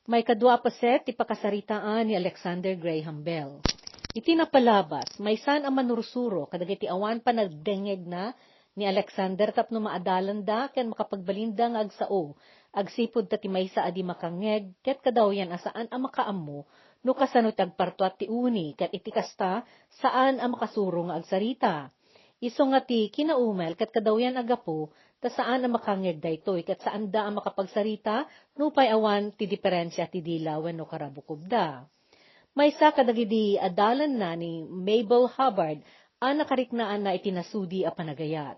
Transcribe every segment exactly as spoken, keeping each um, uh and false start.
Maikadua a paset ti pakasaritaan ni Alexander Graham Bell. Iti napalabas, maysan a manursuro kadagiti awan panagdengngegna ni Alexander tapno maadalanda ken makapagbalinda nga agsao, agsipud ta ti maysa a di makangngeg ket kadawyan a saan a makaammo no kasano ti agpartuat ti uni, ket iti kasta, saan a makasuro nga agsarita. Isu nga ti kinaumel ket kadawyan a gapu ta saan a makangngeg daytoy ket saanda a makapagsarita nupay awan ti diferensia ti dila wenno karabukobda. Maysa kadagidi adalanna ni Mabel Hubbard a nakariknaanna iti nasudi a panagayat.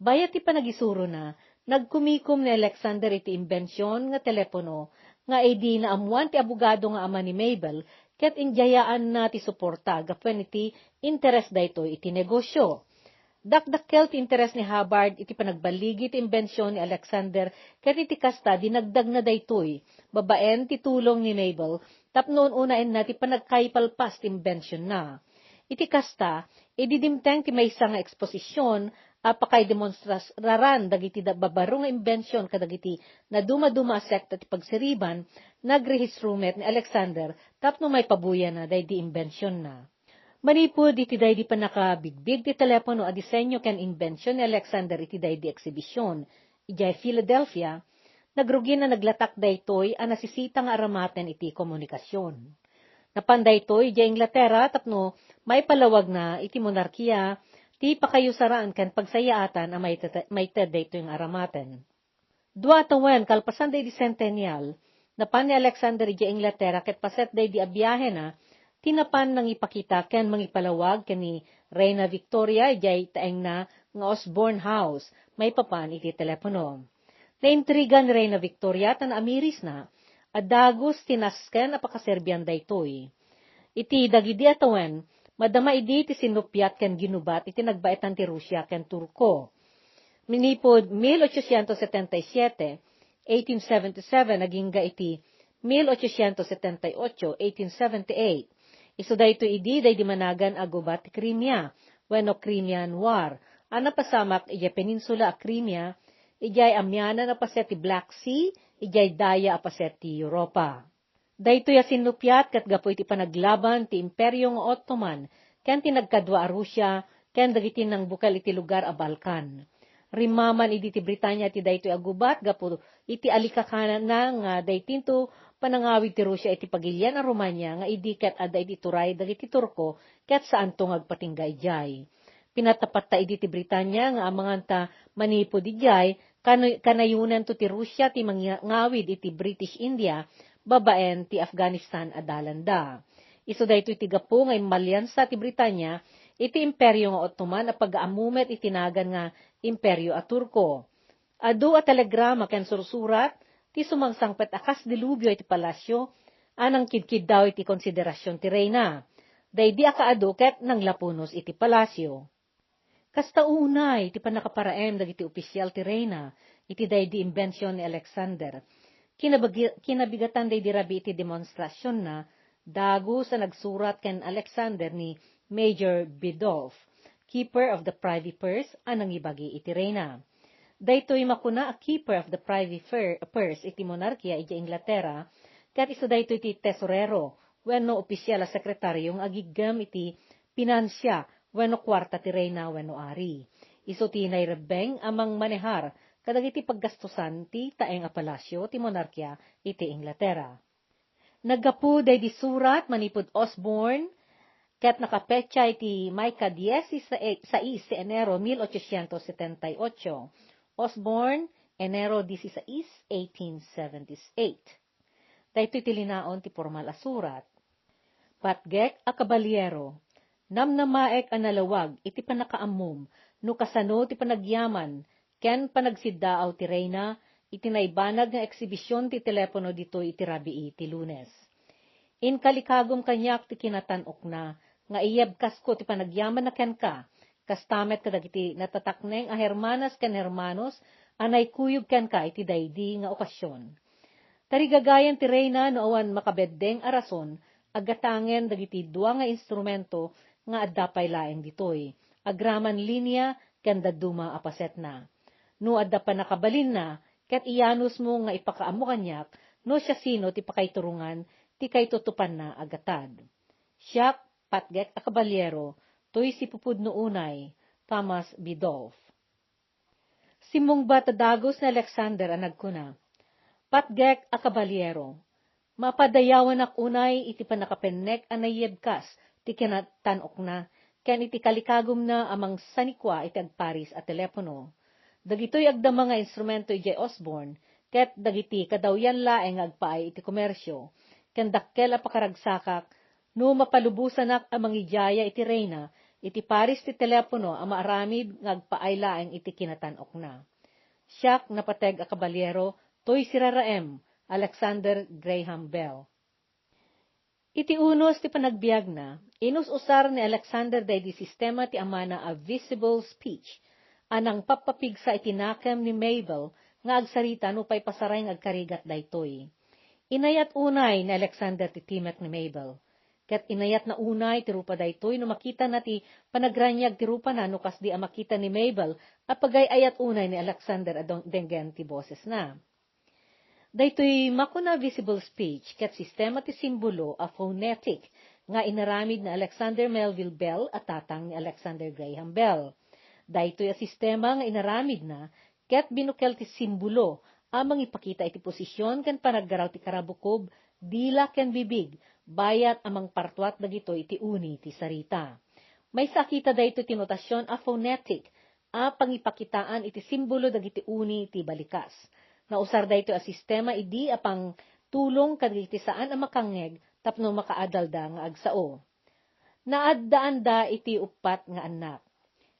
Bayat ti panagisuronda, nagkumikom ni Alexander iti imbension nga telepono nga idi naammoan ti abogado nga ama ni Mabel ket indiayaanna ti suporta gapuan iti interes daytoy iti negosio. Dakdakkel ti interes ni Hubbard iti panagballigi ti imbension ni Alexander ket iti kasta dinagdagna daytoy babaen ti tulong ni Mabel tapno un-unaenna ti panagkaipalpas ti imbensionna. Iti kasta, idi dimteng ti maysa nga eksposision a pakaidemonstrasraran dagiti da-, babaro nga imbension kadagiti nadumaduma a sekta ti pagsiriban, nagrehistro met ni Alexander tapno maipabuyaanna daydi imbensionna. Manipud iti daydi pannakabigbig ti telepono a disenyo ken imbension ni Alexander iti daydi ekshibision idiay Philadelphia, nagrugin a naglatak daytoy a nasisita nga aramaten iti komunikasion. Napan daytoy idiay Inglaterra tapno maipalawagna iti monarkia ti pakayusaraan ken pagsayaatan a maited-, maited daytoy nga aramaten. Dua a tawen kalpasan daydi centennial, napan ni Alexander idiay Inglaterra ket paset daydi a biahena, ti napan nangipakita ken mangipalawag ken ni Reina Victoria idiay taengna nga Osborne House maipapan iti telepono. Naintriga ni Reina Victoria ta naamirisna a dagus ti nasken a pakaserbian daytoy. Iti dagidi a tawen, madama idi ti sinnupiat ken ginubat iti nagbaetan ti Rusia ken Turko. Manipud mil ochocientos setenta y siete, eighteen seventy-seven, agingga iti mil ochocientos setenta y ocho, eighteen seventy-eight. Isu daytoy idi daydi managan a gubat ti Crimea, wenno Crimean War, a napasamak idiay peninsula a Crimea, idiay amianan a paset ti Black Sea, idiay daya a paset ti Europa. Daytoy a sinnupiat ket gapu iti panaglaban ti Imperio nga Ottoman ken ti nagkadua a Rusia ken dagiti nangbukel iti lugar a Balkan. Rimmaman idi ti Britania ti daytoy a gubat gapu iti alikakananna nga daytoy ti panangawid ti Rusia iti pagilian a Rumania nga idi ket adda iti turay dagiti Turko ket saanto nga agpatingga idiay. Pinatapatta idi ti Britania nga amangan ta manipud idiay, kano-, kanayonanto ti Rusia ti mangngawid iti British India babaen ti Afghanistan a dalanda. Isu daytoy ti gapu nga immaliansa ti Britania iti Imperio nga Ottoman a pagaammo met iti nagan nga Imperio a Turko. Adu a telegrama ken sursurat ti sumangsangpet a kas dilubio iti palasio a nangkidkiddaw iti konsiderasion ti reyna. Daydi a kaadu ket nanglapunos iti palasio. Kasta unay ti pannakaparaem dagiti opisial ti reyna iti daydi imbension ni Alexander. Kinabagi-, kinabigatan daydi rabii iti demonstrasionna, dagus a nagsurat ken Alexander ni Major Biddulph, keeper of the privy purse, a nangibagi iti reyna. Daytoy makuna a keeper of the privy fur-, purse iti monarkia iti Inglaterra, ket isu daytoy ti tesorero wenno opisial a sekretario nga agiggem iti pinansia wenno kuarta ti reyna wenno ari. Isu ti nairebbeng a mangmanehar kadagiti paggastosan ti taeng a palasio ti monarkia iti Inglaterra. Naggapu daydi surat manipud Osborne ket nakapetsa iti maika-dieciséis ti Enero mil ochocientos setenta y ocho. Osborne, Enero dieciséis, eighteen seventy-eight. Daytoy ti linaon ti pormal a surat. Patgek a kabaliero, namnamaek a nalawag iti pannakaammom no kasano ti panagyaman ken panagsiddaaw ti reyna iti naibanag nga eksibision ti telepono ditoy iti rabii ti Lunes. Inkalikagom kaniak ti kinatan-okna nga iyebkasko ti panagyamanna kenka, kasta met kadagiti natatakneng a hermanas ken hermanos a naikuyog kenka iti daydi nga okasion. Tarigagayan ti reyna no awan makabeddeng a rason a gatangen dagiti dua nga instrumento nga adda pay laeng ditoy, agraman linia ken dadduma a pasetna. No adda pannakabalinna, ket iyanusmo nga ipakaammo kaniak no siasino ti pakaiturongan ti kaitutupanna a gatad. Siak, patgek a kabalyero, toy sipupudno unay, Thomas B. Dolph. Simmungbat a dagus ni Alexander a nagkuna, "Patgek a kabalyero, mapadayawanak unay iti pannakapennek a naiyebkas ti kinatan-okna ken iti kalikagumna a mangsanikua iti agparis a telepono. Dagitoy agdama nga instrumento idiay Osborne, ket dagiti kadawyan laeng nga agpaay iti komersio, ken dakkel a pakaragsakak no mapalubosanak a mangidiaya iti reyna iti paris ti telepono a maaramid nga agpaay laeng iti kinatan-okna. Siak, napateg a kabalyero, toy siraraem, Alexander Graham Bell." Iti unos ti panagbiagna, inus-usar ni Alexander daydi sistema ti amana a visible speech a nangpappapigsa iti nakem ni Mabel nga agsarita nupay pasaray nga agkarigat daytoy. Inayat unay ni Alexander ti timek ni Mabel. Ket inayatna unay ti rupa daytoy no makitana ti panagraniag ti rupana no kasdi a makita ni Mabel a pagay-ayat unay ni Alexander a dong-, denggen ti bosesna. Daytoy makuna visible speech ket sistema ti simbolo a phonetic nga inaramid ni Alexander Melville Bell a tatang ni Alexander Graham Bell. Daytoy a sistema nga inaramidna ket binukel ti simbolo a mangipakita iti posisyon ken panaggaraw ti karabukob, dila ken bibig, bayat a mangpartuat dagitoy iti uni ti sarita. Maysa a kita daytoy ti notasion a phonetic a pangipakitaan iti simbolo dagiti uni ti balikas. Nausar daytoy a sistema idi a pangtulong kadagiti saan a makangngeg tapno makaadalda nga agsao. Naaddaanda iti uppat nga annak.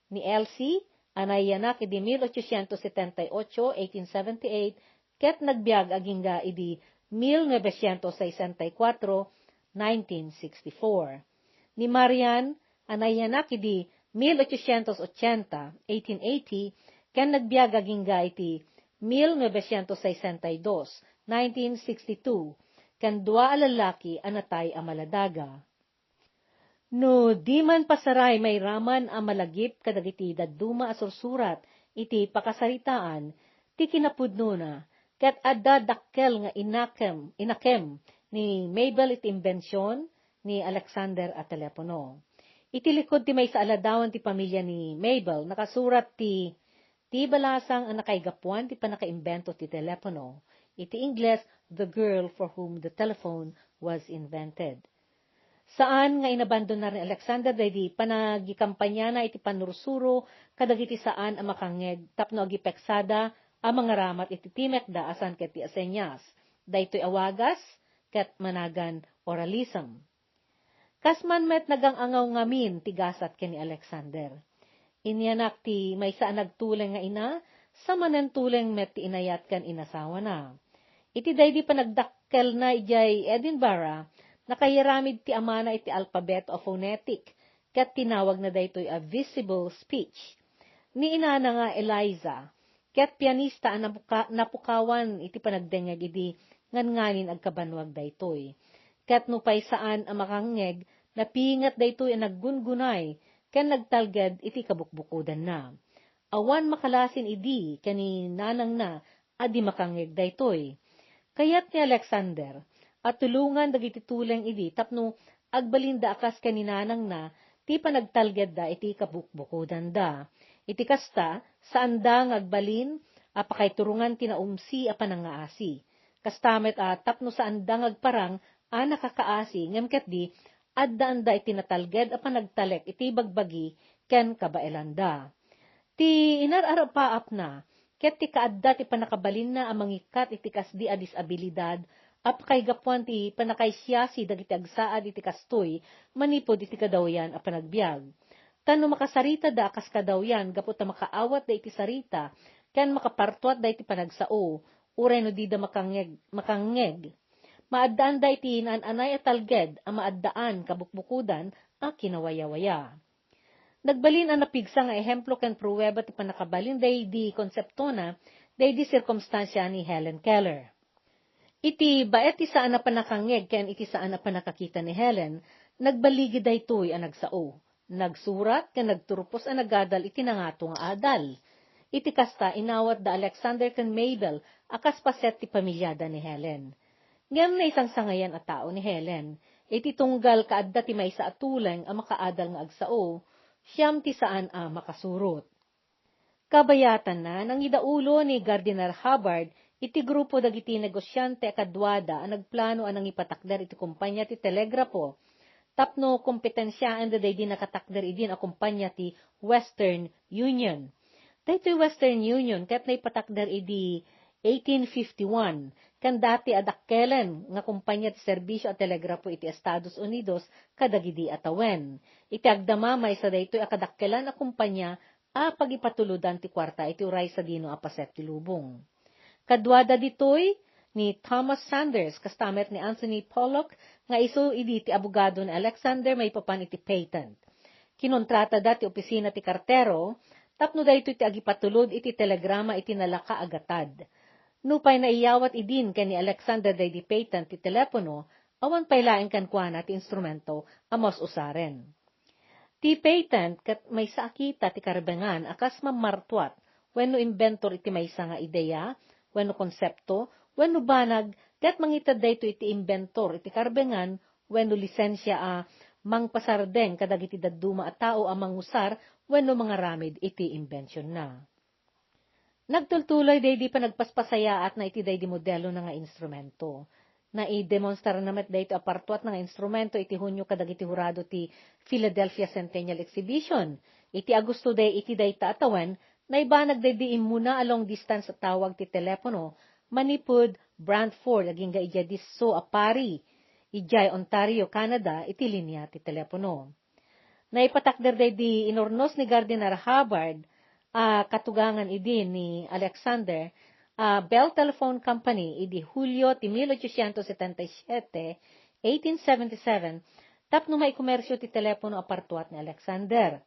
Ni Elsie, a nayanak idi mil ochocientos setenta y ocho, eighteen seventy-eight, ket nagbiag agingga idi mil novecientos sesenta y kuatro, nineteen sixty-four. Ni Marian, a nayanak idi mil ochocientos ochenta, eighteen eighty, ken nagbiag agingga iti mil novecientos sesenta y dos, nineteen sixty-two, ken dua a lallaki a natay a maladaga. No di man pasaray mairaman a malagip kadagiti dadduma a sursurat iti pakasaritaan ti kinapudnona, ket adda dakkel nga inakem, inakem ni Mabel iti imbension ni Alexander a telepono. Iti likud ti maysa a ladawan ti pamilia ni Mabel, nakasurat ti, ti balasang a nakaigapuan ti pannakaimbento ti telepono. Iti Ingles, "The girl for whom the telephone was invented." Saan nga inabandonar ni Alexander daydi panagikampaniana iti pannursuro kadagiti saan a makangngeg tapno agipeksada a mangaramat iti timekda a saan ket ti asenyas. Daytoy a wagas ket managan oralism. Kas man met nagang-angaw ngamin ti gasat ken ni Alexander. Inyanak ti maysa a nagtuleng nga ina, sa manen tuleng met ti inayat ken inasawana. Iti daydi panagdakkelna idiay Edinburgh, nakayaramid ti amana iti alpabet o phonetic, ket tinawagna daytoy a visible speech. Ni inana nga Eliza, ket pianista a napuka-, napukawan iti panagdengngeg idi ngannganin agkabannuag daytoy. Ket nupay saan a makangngeg, napinget daytoy a naggungunay ken nagtalged iti kabukbukodanna. Awan makalasin idi ken ni nanangna a di makangngeg daytoy. Kayat ni Alexander a tulongan dagiti tuleng idi tapno agbalinda a kas ken ni nanangna ti panagtalgedda iti kabukbukodanda. Iti kasta, saanda nga agbalin a pakaiturongan ti naumsi a panangngaasi. Kasta met a tapno saanda nga agparang a nakakaasi, ngem ketdi, addaanda iti natalged a panagtalek iti bagbagi ken kabaelanda. Ti inar-arapaapna, ket ti kaadda ti pannakabalinna a mangikkat iti kasdi a disabilidad a pakaigapuan ti pannakaisiasi dagiti agsaad iti kastoy manipud iti kadawyan a panagbiag. Ta no makasaritada a kas kadawyan gapu ta makaawatda iti sarita ken makapartuatda iti panagsao, uray no dida makangngeg, makangngeg, maaddaanda iti naan-anay a talged a maaddaan kabukbukodan a kinawayawaya. Nagbalin a napigsa nga ehemplo ken prueba ti pannakabalin daydi konseptona daydi sirkumstansia ni Helen Keller. Iti baet ti saan a pannakangngeg ken iti saan a pannakakita ni Helen, nagbaligi daytoy a nagsao, nagsurat ken nagturpos a nagadal iti nangato nga adal. Iti kasta, inawat da Alexander ken Mabel a kas paset ti pamiliada ni Helen. Ngem naisangsangayan a tao ni Helen, iti tunggal kaadda ti maysa a tuleng a makaadal nga agsao, siam ti saan a makasurot. Kabayatanna, nangidaulo ni Gardiner Hubbard iti grupo dagiti negosiante a kaduada a nagplano a nangipatakder iti kompania ti telegrapo tapno kompetensiaen daydi nakatakder idin a kompania ti Western Union. Daytoy Western Union ket naipatakder idi eighteen fifty-one, ken dati a dakkelen nga kompania ti serbisio a telegrapo iti Estados Unidos kadagidi a tawen. Iti agdama, maysa daytoy a kadakkelan a kompania a pagipatulodan ti kuarta iti uray sadino a paset ti lubong. Kaduada ditoy ni Thomas Sanders, kasta met ni Anthony Pollock, nga isu idi ti abogado ni Alexander maipapan iti patent. Kinontratada ti opisina ti kartero tapno daytoy ti agipatulod iti telegrama iti nalaka a gatad. Nupay naiyawat idin ken ni Alexander daydi patent ti telepono, awan pay laeng kenkuana ti instrumento a maus-usaren. Ti patent ket maysa a kita ti karbengan a kas mammartuat wenno inventor iti maysa nga ideya wenno konsepto wenno banag, ket mangited daytoy iti inventor iti karbengan wenno lisensia a mangpasardeng kadagiti dadduma a tao a mangusar wenno mangaramid iti imbentionna. Nagtultuloy daydi panagpaspasayaatna iti daydi modelona nga instrumento. Naidemonstrarna met daytoy a partuatna nga instrumento iti Hunio kadagiti hurado ti Philadelphia Centennial Exhibition. Iti Agosto day iti dayta a tawen, naibanag daydi immuna a long distance a tawag ti telepono manipud Brantford agingga idiay disso a pari, idiay Ontario, Canada, iti linia ti telepono. Naipatakder daydi inurnos ni Gardiner Hubbard a katugangan idi ni Alexander a Bell Telephone Company idi Hulio ti mil ochocientos setenta y siete, eighteen seventy-seven, tapno maikomersio ti telepono a partuat ni Alexander.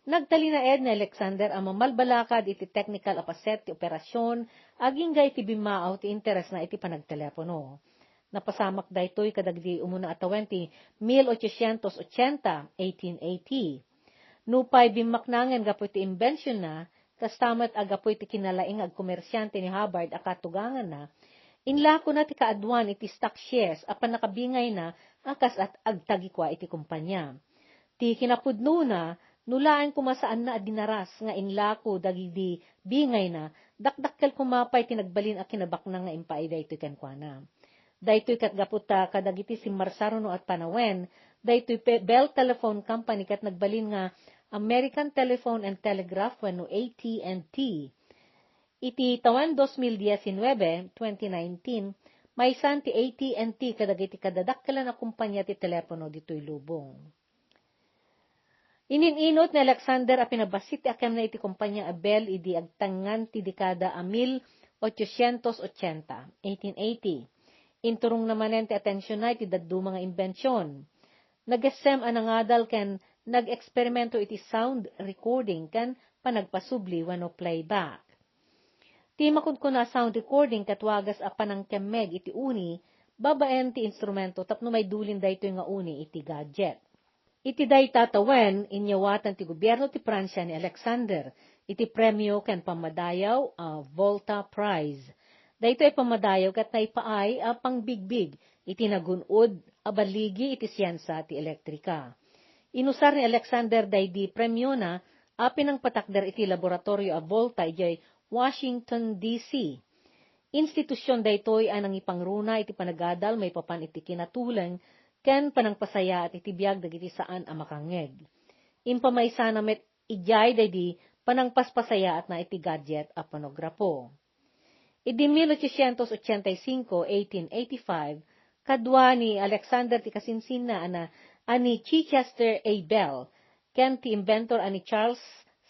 Nagtalinaed ni Alexander a mamalbalakad iti teknikal a paset ti operasion agingga iti bimmaaw ti interesna iti panagtelepono. Napasamak daytoy kadagiti umuna a tawen ti mil ochocientos ochenta, eighteen eighty. Nupay bimmaknangen gapu iti imbentionna, kasta met a gapu iti kinalaing nga agkomersiante ni Hubbard a katuganganna, inlakona ti kaaduan iti stock shares a pannakabingayna a kas at-, agtagikua iti kompania. Ti kinapudnona, no laeng koma saanna a dinaras nga inlako dagidi bingayna, dakdakkel koma pay ti nagbalin a kinabaknang nga impaay daytoy kenkuana. Daytoy ket gapu ta kadagiti simmarsaruno a panawen, daytoy pe-, Bell Telephone Company ket nagbalin nga American Telephone and Telegraph wenno A T and T. Iti tawen dos mil diecinuebe, twenty nineteen, maysan ti A T and T kadagiti kadadakkelan a kompania ti telepono ditoy lubong. Inin-inut ni Alexander a pinabassit ti akemna iti kompania a Bell idi agtengngan ti dekada a mil ochocientos ochenta, eighteen eighty. Inturongna manen ti atensionna iti dadduma nga imbension. Nagessem a nangadal ken nag-eksperimento iti sound recording ken panagpasubli wenno playback. Ti makunkuna a sound recording ket wagas a panangkemmeg iti uni babaen ti instrumento tapno maidulin daytoy nga uni iti gadget. Iti dayta tawen, inyawatan ti gobierno ti Prussia ni Alexander iti premio ken pammadayaw a Volta Prize. Daytoy a pammadayaw ket naipaay a pangbigbig iti nagun-od a balligi iti siensia ti elektrika. Inusar ni Alexander daydi premiona a pinangpatakder iti laboratorio a Volta idiay Washington, D C. Institusion daytoy a nangipangruna iti panagadal maipapan iti kinatuleng ken panangpasayaat iti biag dagiti saan a makangngeg. Impamaysana met idiay daydi panangpaspasayaatna iti gadget a fonografo. Idi mil ochocientos ochenta y cinco, eighteen eighty-five, kadua ni Alexander ti kasinsinna a na, a ni Chichester A. Bell, ken ti inventor a ni Charles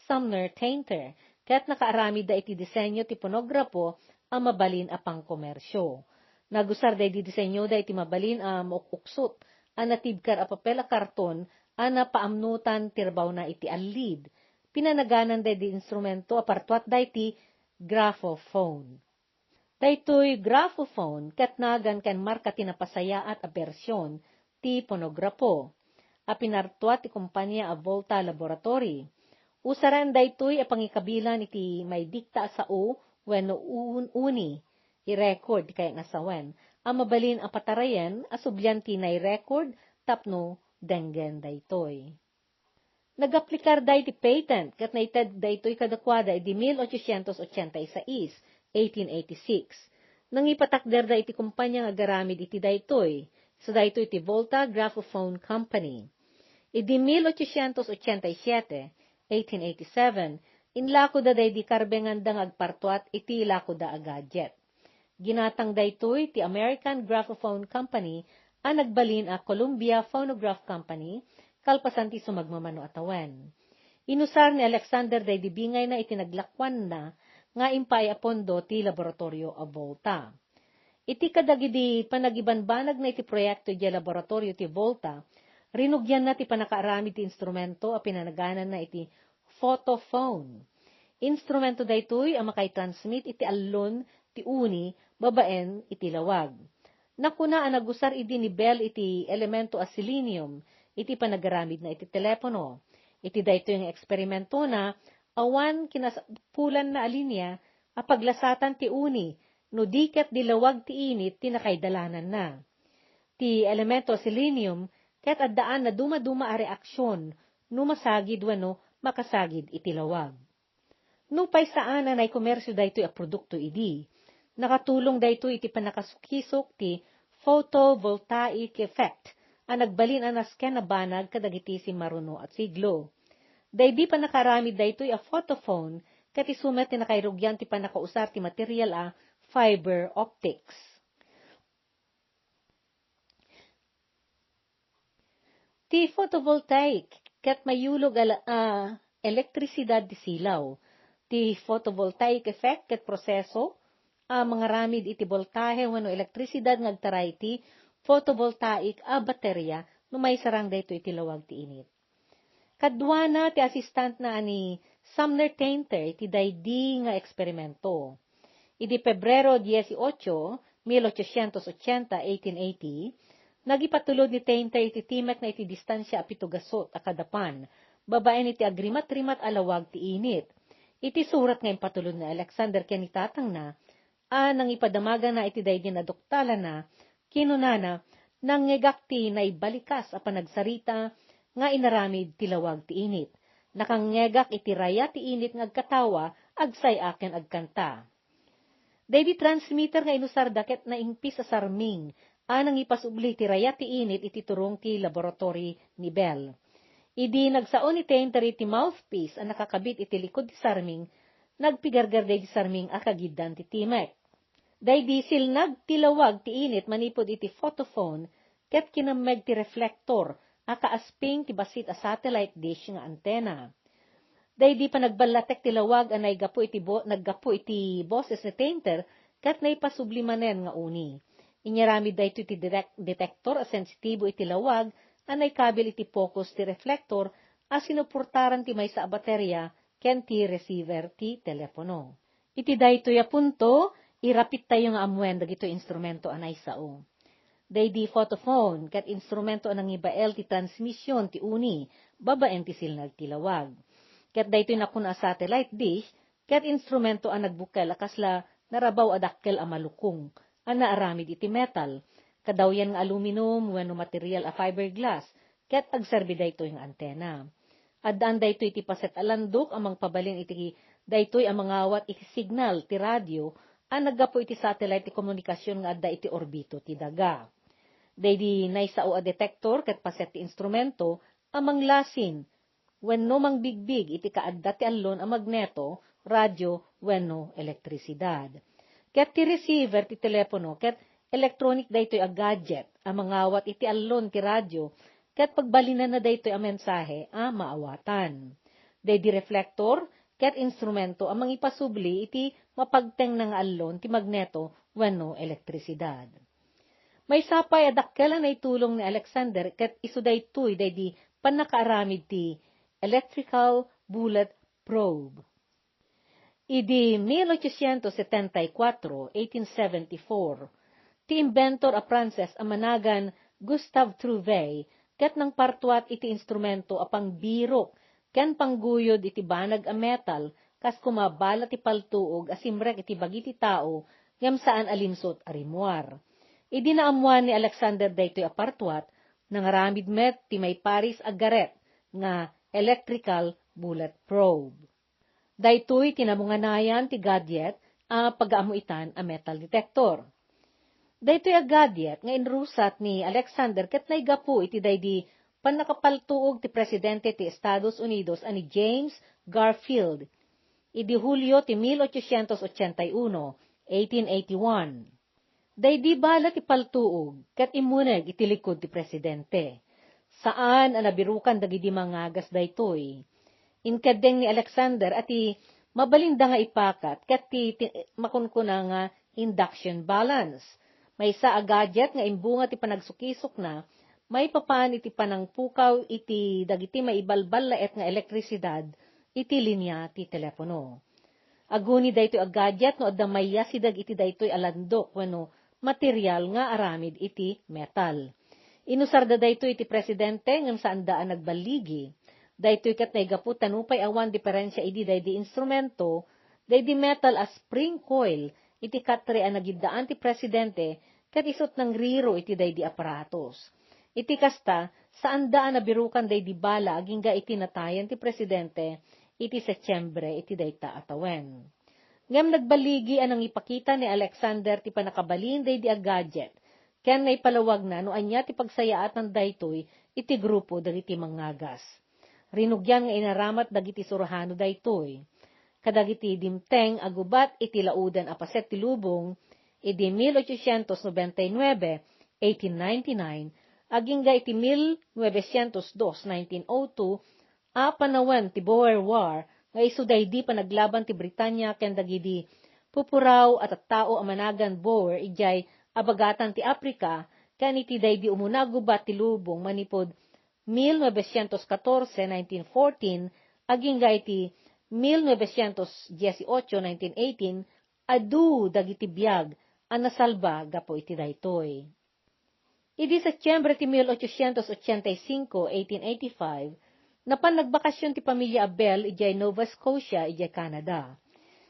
Sumner Tainter, ket nakaaramidda iti disenyo ti fonografo a mabalin a pangkomersio. Nagusar daydi disenyoda iti mabalin a mauk-uksot a natibker a papel a karton a napaamnotan ti rabaona iti allid. Pinanagananda daydi instrumento a partuatda iti graphophone. Daytoy graphophone ket nagan ken marka ti napasayaat a bersion ti fonografo a pinartuat ti kompania a Volta Laboratory. Usaren daytoy a pangikabilan iti maidikta a sao wenno un-, uni, i-record ti kayat a sawen, a mabalin a patarayen a sublian ti nairecord tapno denggen daytoy. Nagaplikar da iti patent ket naited daytoy kadakuada idi mil ochocientos ochenta y seis, eighteen eighty-six. Nangipatakderda iti kompania nga agaramid iti daytoy. Isu daytoy ti Volta Graphophone Company. Idi mil ochocientos ochenta y siete, eighteen eighty-seven, inlakoda daydi karbenganda nga agpartuat iti lakoda a gadget. Ginatang daytoy ti American Graphophone Company a nagbalin a Columbia Phonograph Company kalpasan ti sumagmamano a tawen. Inusar ni Alexander daydi bingayna iti naglakuanna nga impaay a pondo ti laboratorio a Volta. Iti kadagidi panagibanbanagna iti proyekto idiay laboratorio ti Volta, rinugianna ti pannakaaramid ti instrumento a pinanagananna iti photophone. Instrumento daytoy a makaitransmit iti allon ti uni babaen iti lawag. Nakuna a nagusar idi ni Bell iti elemento a selenium iti panagaramidna iti telepono. Iti daytoy nga eksperimentona, awan kinasapulanna a linia a paglasatan ti uni no di ket di lawag ti init ti nakaidalananna. Ti elemento a selenium ket addaan a dumaduma a reaksion no masagid wenno makasagid iti lawag. Nupay saan a naikomersio daytoy a produkto idi, nakatulong daytoy iti pannakasukisok ti photovoltaic effect a nagbalin a nasken a banag kadagiti simmaruno a siglo. Daydi pannakaaramid daytoy a photophone ket isu met ti nakairugian ti pannakausar ti material a fiber optics. Ti photovoltaic ket mayulog a la-, a elektrisidad ti silaw. Ti photovoltaic effect ket proseso a mangaramid iti boltahe wenno elektrisidad nga agtaray iti photovoltaic a bateria no maisarang daytoy iti lawag ti init. Kaduana ti asistantna a ni Sumner Tainter iti daydi nga eksperimento. Idi Pebrero dieciocho, mil ochocientos ochenta, eighteen eighty, nagipatulod ni Tainter iti timekna iti distansia a pito gasut a kadapan, babaen iti agrimat-rimat a lawag ti init. Iti surat nga impatulod ni Alexander ken ni tatangna, a nangipadamagana iti daydi naduktalana, kinunana, "Nangngegak ti naibalikas a panagsarita nga inaramid ti lawag ti init. Nakangngegak iti raya ti init nga agkatawa, agsay-a ken agkanta." Daydi transmitter nga inusarda ket naingpis a sarming a nangipasubli ti raya ti init iti turong ti laboratory ni Bell. Idi nagsao ni Tainter iti mouthpiece a nakakabit iti likod ti sarming, nagpigargar daydi sarming a kagiddan ti timek. Daydi silnag ti lawag ti init manipud iti photophone ket kinemmeg ti reflector a kaasping ti bassit a satellite dish nga antena. Daydi panagballatek ti lawag a naigapu iti bo-, naggapu iti boses ni Tainter ket naipasubli manen nga uni. Inyaramid daytoy ti detec-, detector a sensitibo iti lawag a naikabil iti focus ti reflector a sinuportaran ti maysa a bateria ken ti receiver ti telepono. Iti daytoy a punto, irapittayo nga ammuen dagitoy instrumento a naisao. Daydi photophone ket instrumento a nangibael ti transmision ti uni babaen ti silnag ti lawag. Ket daytoy nakun a satellite dish ket instrumento a nagbukel a kasla narabaw a dakkel a malukong a naaramid iti metal, kadawyan nga aluminum wenno material a fiberglass, ket agserbi daytoy nga antena. Addaan daytoy iti paset a landok a mangpabalin iti daytoy a mangawat iti signal ti radio a naggapu iti satellite ti komunikasion nga adda iti orbito ti daga. Daydi naisao a detector ket paset ti instrumento a manglasin wenno mangbigbig iti kaadda ti allon a magneto, radio, wenno elektrisidad. Ket ti receiver ti telepono ket electronic daytoy a gadget a mangawat iti allon ti radio ket pagbalinanna daytoy a mensahe a maawatan. Daydi reflector ket instrumento a mangipasubli iti mapagtengna nga allon ti magneto wenno elektrisidad. Maysa pay a dakkel a naitulong ni Alexander ket isu daytoy daydi pannakaaramid ti electrical bullet probe. Idi mil ochocientos setenta y cuatro, eighteen seventy-four, ti inventor a Pranses a managan Gustave Trouvé ket nangpartuat iti instrumento a pangbirok ken pangguyod iti banag a metal kas koma bala ti paltuog a simrek iti bagi ti tao ngem saan a limsut a rimmuar. Idi naammuan ni Alexander daytoy a partuat, nangaramid met ti maiparis a garet nga electrical bullet probe. Daytoy ti namunganayan ti gadget a pagaammoitan a metal detector. Daytoy a gadget nga inrusat ni Alexander ket naigapu iti daydi pannakapaltuog ti presidente ti Estados Unidos a ni James Garfield idi Hulio ti mil ochocientos ochenta y uno, eighteen eighty-one. Daydi bala ti paltuog ket immuneg iti likud ti presidente. Saan a nabirukan dagidi mangagas daytoy. Inkeddeng ni Alexander a ti mabalinda nga ipakat ket ti, ti makunkuna nga induction balance. Maysa a gadget nga imbunga ti panagsukisokna maipapan iti panangpukaw iti dagiti maibalballaet nga elektrisidad iti linia ti telepono. Aguni daytoy a gadget no adda maiyasideg iti daytoy a landok wenno material nga aramid iti metal. Inusarda daytoy iti presidente ngem saanda a nagballigi. Daytoy ket naigapu ta nupay awan diferensia idi daydi instrumento, daydi metal a spring coil iti katre a nagiddaan ti presidente ket isut' nangriro iti daydi aparatos. Iti kasta, saanda a nabirukan daydi bala agingga iti natayen ti presidente iti Setiembre iti dayta a tawen. Ngem nagballigi a nangipakita ni Alexander ti pannakabalin daydi a gadget, ken naipalawagna no ania ti pagsayaatan daytoy iti grupo dagiti mangagas. Rinugian nga inaramat dagiti Surahano daytoy. Kadagiti dimteng a gubat iti lauden a paset ti lubong, idi mil ochocientos noventa y nueve, eighteen ninety-nine, agingga iti mil novecientos dos, nineteen oh two, a panawen ti Boer War nga isu daydi panaglaban ti Britania ken dagidi pupuraw a tattao a managan Boer idiay abagatan ti Africa ken iti daydi umuna a gubat ti lubong manipud mil novecientos katorse, nineteen fourteen, agingga iti mil novecientos dieciocho, nineteen eighteen, adu dagiti biag a nasalba gapu iti daytoy. Idi Setiembre ti mil ochocientos ochenta y cinco, eighteen eighty-five, napan nagbakasyon ti pamilia a Bell idiay Nova Scotia, idiay Canada.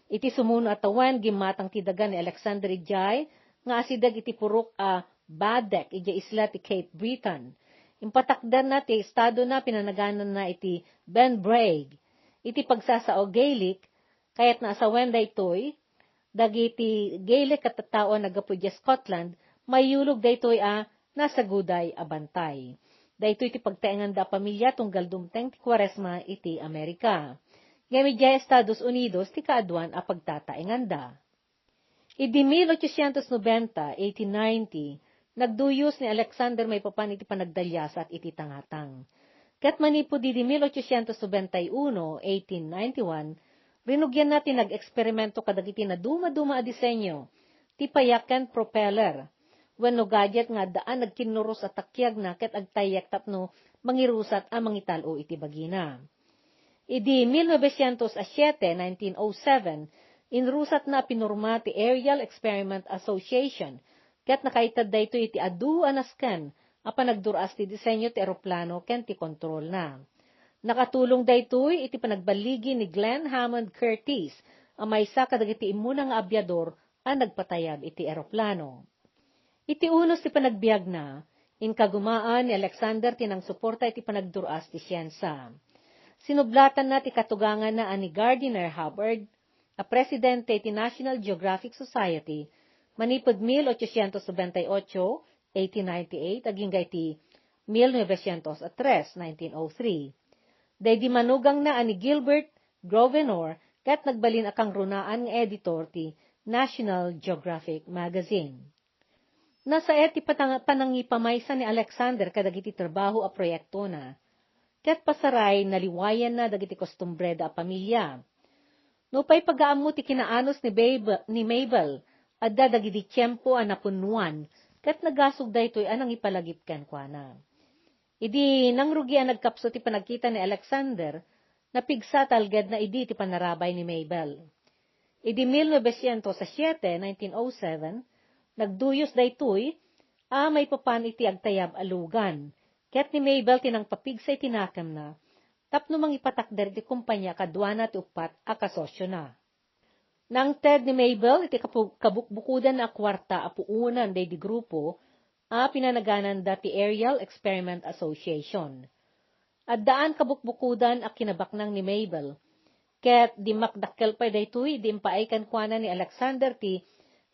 Iti sumuno a tawen, gimmatang ti daga ni Alexander idiay nga asideg iti purok a Baddeck idiay isla ti Cape Breton. Impatakderna ti estadona, pinanagananna iti Ben Braig. Iti pagsasao Gaelic, kayatna a sawen daytoy, dagiti Gaelic a tattao a naggapu idiay Scotland, maiyulog daytoy a nasaguday a bantay. Daytoy ti pagtaenganda a pamilia tunggal dumteng ti Kuaresma iti Amerika. Ngem idiay Estados Unidos ti kaaduan a pagtataenganda. Idi mil ochocientos noventa, eighteen ninety, nagduyos ni Alexander maipapan iti panagdaliasat iti tangatang. Ket manipud idi mil ochocientos noventa y uno, eighteen ninety-one, rinugianna ti nag-eksperimento kadagiti nadumaduma a disenyo, ti payak ken propeller, wenno gadget nga addaan nagkinnuros a takiagna ket agtayyek tapno mangirusat a mangital-o iti bagina. Idi mil novecientos a siete, nineteen oh seven, inrusatna a pinurma ti Aerial Experiment Association, ket nakaited daytoy iti adu a nasken a panagdur-as ti disenyo ti eroplano ken ti kontrolna. Nakatulong daytoy iti panagballigi ni Glenn Hammond Curtis a maysa kadagiti immuna nga abiador a nagpatayab iti eroplano. Iti unos ti panagbiagna, inkagumaan ni Alexander ti nangsuporta iti panagdur-as ti siensia. Sinublatanna ti katuganganna a ni Gardiner Hubbard a presidente iti National Geographic Society manipud mil ochocientos noventa y ocho, eighteen ninety-eight, agingga iti mil novecientos a tres, nineteen oh three. Daydi manugangna a ni Gilbert Grosvenor ket nagbalin a kangrunaan nga editor ti National Geographic Magazine. Nasaet ti patang-, panangipamaysa ni Alexander kadagiti trabaho a proyektona, ket pasaray naliwayanna dagiti kostumbreda a pamilia. Nupay pagaammo ti kinaanus ni Babe-, ni Mabel, adda dagiti tiempo a napunnuan, ket nagasug daytoy a nangipalagip kenkuana. Idi nangrugi a nagkapsut ti panagkita ni Alexander, napigsa ti algedna idi ti panarabay ni Mabel. Idi mil novecientos a siete, nineteen oh seven, nagduyos daytoy a maipapan iti agtayab a lugan, ket ni Mabel ti nangpapigsa iti nakemna tapno mangipatakder iti kompania kaduana ti uppat a kasosiona. Nangted ni Mabel iti kapu-, kabukbukodan a kuarta a puonan daydi grupo a pinanagananda ti Aerial Experiment Association. Addaan kabukbukodan a kinabaknang ni Mabel, ket dimmakdakkel pay daytoy idi impaay kenkuana ni Alexander ti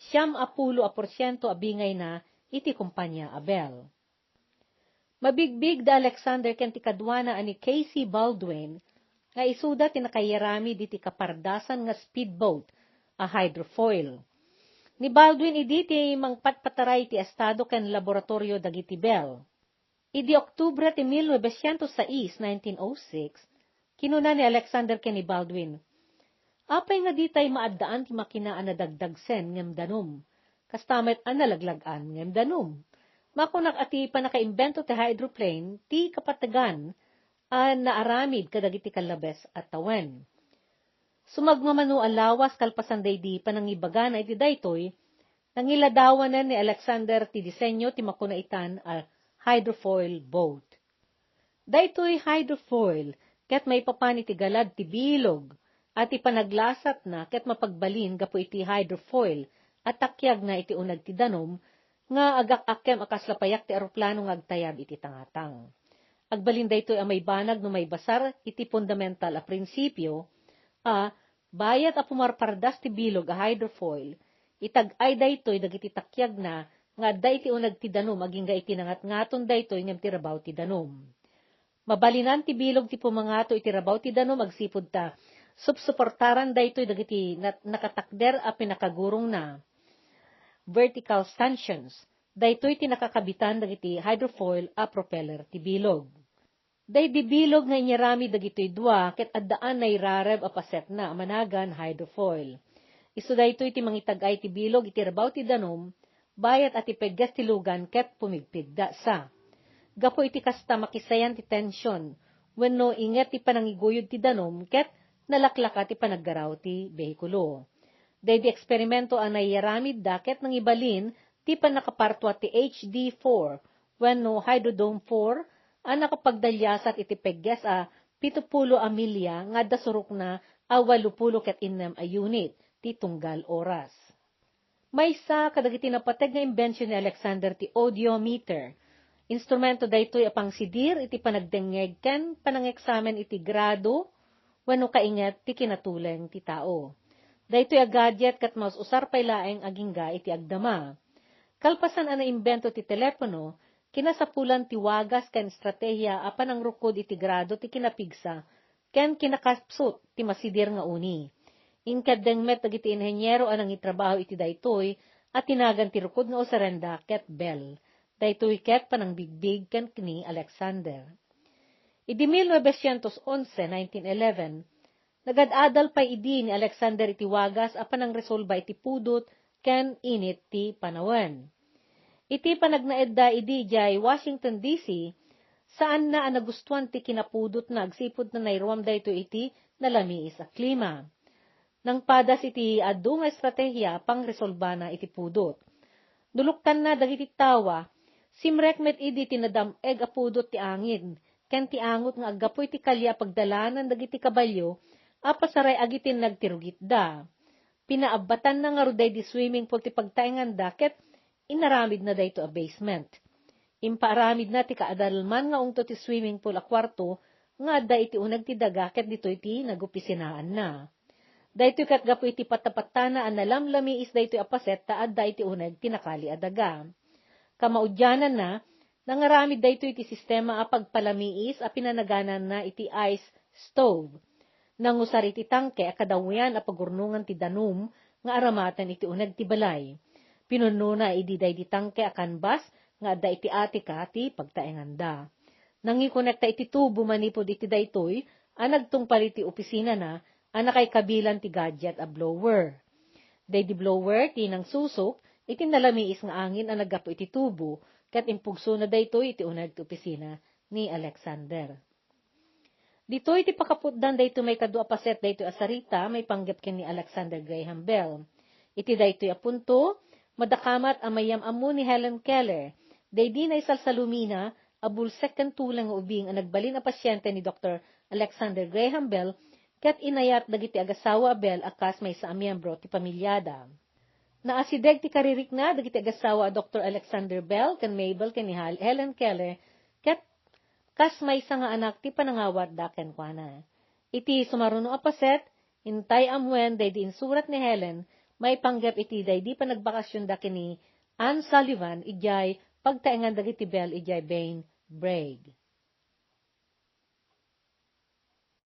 siam a pulo a porsiento a bingayna iti kompania a Bell. Mabigbig da Alexander ken ti kaduana a ni Casey Baldwin nga isuda ti nakaiyaramid iti kapardasan nga speedboat a hydrofoil. Ni Baldwin idi ti mangpatpataray ti estado ken laboratorio dagiti Bell. Idi Oktubre ti mil novecientos sais, nineteen oh six, kinuna ni Alexander ken ni Baldwin, "Apay nga ditay maaddaan ti makina a nadagdagsen ngem danum, kasta met a nalaglag-an ngem danum? Makunak a ti pannakaimbento ti hydroplane ti kapategan a naaramid kadagiti kallabes a tawen." Sumagmamano a lawas kalpasan daydi panangibagana iti daytoy, nangiladawanen ni Alexander ti disenyo ti makuna itan a hydrofoil boat. Daytoy hydrofoil ket maipapan iti galad ti bilog a ti panaglasatna ket mapagbalin gapu iti hydrofoil a takiagna iti uneg ti danum nga agak-akkem a kasla payak ti aeroplano nga agtayab iti tangatang. Agbalin daytoy a maibanag no maibasar iti fundamental a prinsipio a bayat a pumarpardas ti bilog a hydrofoil, itag-ay daytoy dagiti takiagna nga adda iti uneg ti danum agingga iti nangatngaton daytoy ngem ti rabaw ti danum. Mabalinan ti bilog ti pumangato iti rabaw ti danum agsipud ta supsuportaran daytoy dagiti nat-, nakatakder a pinakagurongna, vertical stanchions. Daytoy ti nakakabitan dagiti hydrofoil a propeller ti bilog. Daydi bilog nga inyaramid dagitoy dua ket addaan nairareb a pasetna a managan hydrofoil. Isu daytoy ti mangitag-ay ti bilog iti rabaw ti danum, bayat a ti pegges ti lugan ket pumigpigda sa. Gapu iti kasta, makisayan ti tension wenno inget ti panangiguyod ti danum ket nalaklaka ti panaggaraw ti behikulo. Daydi eksperimento a naiyaramidda ket nangibalin ti pannakapartua ti H D four wenno Hydrodome four a nakapagdaliasat iti pegges a pitupulo a milya nga adda surokna a walupulo ket innem a unit ti tunggal oras. Maysa kadagiti napateg nga imbension ni Alexander ti audiometer. Instrumento daytoy a pangsidir iti panagdengngeg ken panangeksamen iti grado wenno kainget ti kinatuleng ti tao. Daytoy a gadget ket maus-usar pay laeng agingga iti agdama. Kalpasan a naimbento ti telepono, kinasapulan ti wagas ken estratehiya a panangrukod iti grado ti kinapigsa ken kinakapsut ti masidir nga uni. Inkeddeng met dagiti inheniero a nangitrabaho iti daytoy a tinagan ti rukod nga usarenda ket bell. Daytoy ket panangbigbig ken ni Alexander. Idi mil novecientos onse, nineteen eleven, nagad-adal pay idi ni Alexander iti wagas a panangresolba iti pudot ken init ti panawen. Iti panagnaedda idi idiay Washington, D C, saanna a nagustuan ti kinapudotna agsipud nanairuam daytoy iti nalamiis a klima. Nangpadas iti adu nga estratehiya a pangresolbana iti pudot. Nuluktanna dagiti tawa, simrek met idi ti nadam-eg a pudot ti angin, ken ti angot nga aggapu iti kalia a pagdalanan dagiti kabalio a pasaray agitinnag ti rugitda. Pinaabbatanna ngarud daydi swimming pool ti pagtaenganda ket inaramidna daytoy a basement. Impaaramidna ti kaadalman nga ungto ti swimming pool a kuarto nga adda iti uneg ti daga ket ditoy ti nagopisinaanna. Daytoy ket gapu iti patapatana a nalamlamiis daytoy a paset ta adda iti uneg ti nakali a daga. Kamaudiananna, nangaramid daytoy iti sistema a pagpalamiis a pinanagananna iti ice stove. Nangusar iti tangke a kadawian a pagurnongan ti danum nga aramaten iti uneg ti balay. Pinunnona idi daydi tangke a kanbas nga adda iti atika ti pagtaenganda. Nangikonekta iti tubo manipud iti daytoy a nagtungpal iti opisinana a nakaikabilan ti gadget a blower. Daydi blower ti nangsusok iti nalamiis nga angin a naggapu iti tubo, ket impugsona daytoy iti uneg ti opisina ni Alexander. Ditoy ti pakaputdan daytoy maikadua a paset daytoy a sarita maipanggep ken ni Alexander Graham Bell. Iti daytoy a punto, madakamat a mayam-ammo ni Helen Keller, daydi naisalsalumina a bulsek ken tuleng nga ubing a nagbalin a pasiente ni Doktor Alexander Graham Bell ket inayat dagiti agasawa a Bell a kas maysa a miyembro ti pamiliada. Naasideg ti karirikna dagiti agasawa a Doktor Alexander Bell ken Mabel ken ni Hal-, Helen Keller, ket kas maysa nga anak ti panangawatda kenkuana. Iti sumaruno a paset, intay ammoen daydi insurat ni Helen maipanggep iti daydi panagbakasionda ken ni Anne Sullivan idiay pagtaengan dagiti Bell idiay Bainbridge.